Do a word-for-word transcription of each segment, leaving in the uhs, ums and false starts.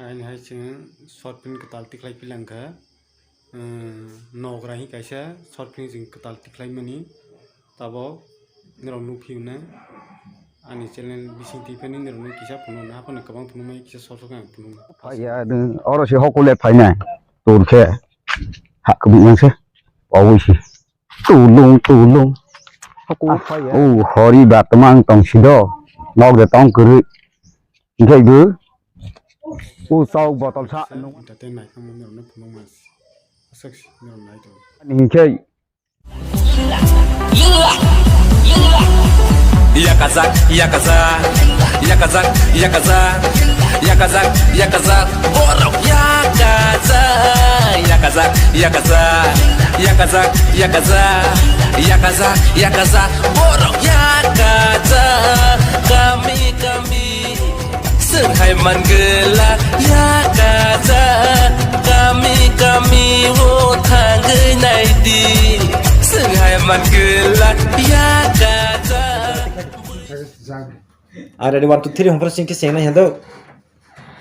Aini hai chwng short film kwtal tikhlai philangkha. Nogra hi kaisa short film chwng kwtal tikhlai mani. Tabok norok nukphio na ani channel bising twi phani norok no kisa phunukna haphano kwbang phunukmani kisa short short khe ang phunukna. Phaiya nwng oro se hokole phainai tur khe ha kwbwi yang se pawi se tulung tulung. Hokol phaiya. O hori ba twmang tong si do nok de tong kwrwi. Hinkhe bo o chok botol sa. Entertain naikha mani rok no phunukma aswk si norok nai tongo. Hinkhe Yakajak, yakajak, yakajak, yakajak, yakajak, yakajak, borok yakajak, yakajak, yakajak, yakajak, yakajak, yakajak, yakajak, borok yakajak, kami, kami. Swnghai mangwlak yakajak, kami kami o thangwi naidi. Swnghai mangwlak yakajak. Are ready, one, two, three, hum pro singki sing na hendo.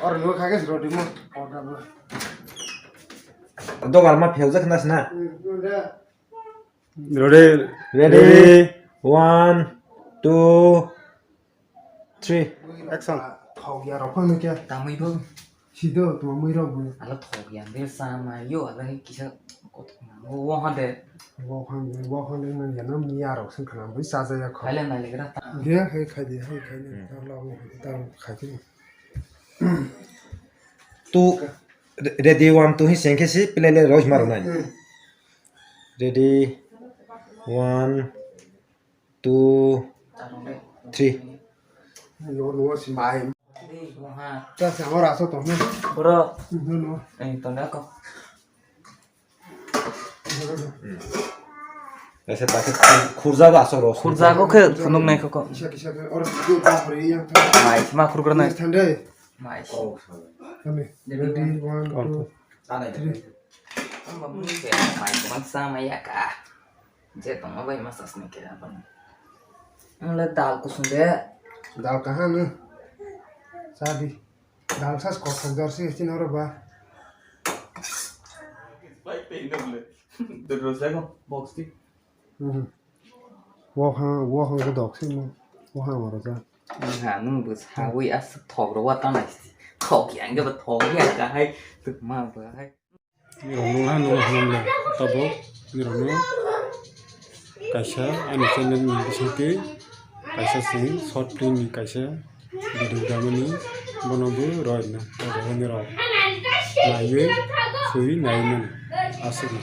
Or no kage rodi mo. Dogar ma phewjak na sna. Ready? Ready? One, two, three. Action. Thok ya rok phano kya? Tamwi bo. Sido, tuma mui rok bo. Ala thok ya, be sama yo, ala kisa kothok na. Wo han de. Wo han de, wo han de, na ya na mi ya rok sing khana, bui sa ja ya kho. Ala na le gra ta. Ge, hai khai de, hai khai de. Hmm. Ta lo, ta khai de. Tu, re-, ready, one, two, hi seng khe si, play le roi maro nai. Hmm. Ready, one, two, three. No, no, si mai. Ta se amar aso to, no? Bro. No, no. Eh, to na ko. Ese ta khe khur-, khurjago aswk rw. Khurjago khe phunuk nai kho ko. Kisa, kisa khe, or video ba hori yang tha. Mai, ma khur kra nai. Yes, thande. Mai. Oh, sorry. Thande. Ready, one, two, three. Amba mui khe mai kwbang cha mai ya ka. Je tongma bai ma sas ni khe abang. Ang le dal kusung de. Dal kaha no? Cha di. Dal sas kothok jor si chini oro ba. Bai pe no le. Dodro sa ko box ti. Mhm. Wo ha, wo ha ko dok si mo. Wo ha maro ja. Ha nung bus ha wi as thok ro wa ta nai. Thok yang ge ba thok ya ka hai. Tuk ma ba hai. Nirok nung ha nung ha nung le. Tabok nirok nung. Kaisa ani channel ni bisingtwi kaisa sini short film ni kaisa video damani bono bo roi na. Tabok nirok naiwi sui nai mani aswk no.